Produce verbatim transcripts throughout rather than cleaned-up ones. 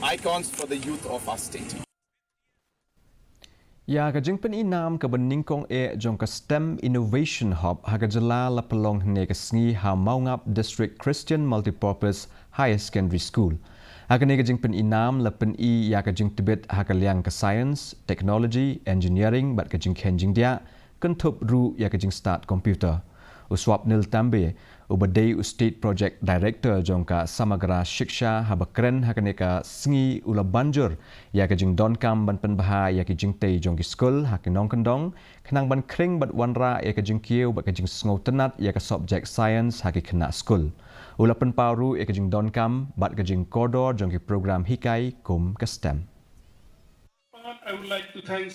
icons for the youth of our state. Ïa ka jingpyni nam kaba nyngkong eh jong ka STEM Innovation Hub ha ka jylla la pynlong hynne ka sngi ha Mawngap District Christian Multipurpose Higher Secondary School. Ha kane ka jingpyni nam la pyni ïa ka jingtbit ha ka liang ka science, technology, engineering bad ka jingkheiñ jingdiah, kynthup ruh ïa ka jingstad computer. U Swapnil Tambe, uba dei u State Project Director jong ka Samagra Shiksha, haba kren ha kane ka sngi u la ban jur ïa ka jingdonkam ban pynbha ïa ki jingtei jong ki skul ha ki nongkyndong, khnang ban khring bad wanrah ïa ka jingkiew bad ka jingsngewtynnad ïa ka subject science ha ki khynnah skul. U la pynpaw ruh ïa ka jingdonkam bad ka jingkordor jong ki program hikai kum ka STEM. I would like to thank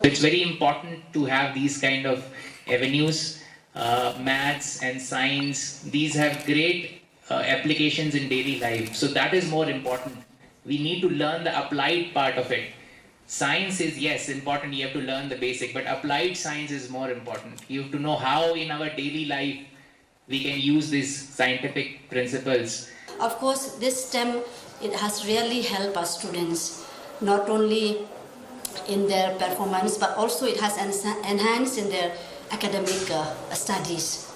It's very important to have these kind of avenues. Uh, maths and science, these have great uh, applications in daily life. So that is more important. We need to learn the applied part of it. Science is, yes, important. You have to learn the basic, but applied science is more important. You have to know how in our daily life we can use these scientific principles. Of course, this STEM, it has really helped our students, not only in their performance, but also it has ensa- enhanced in their academic uh, studies.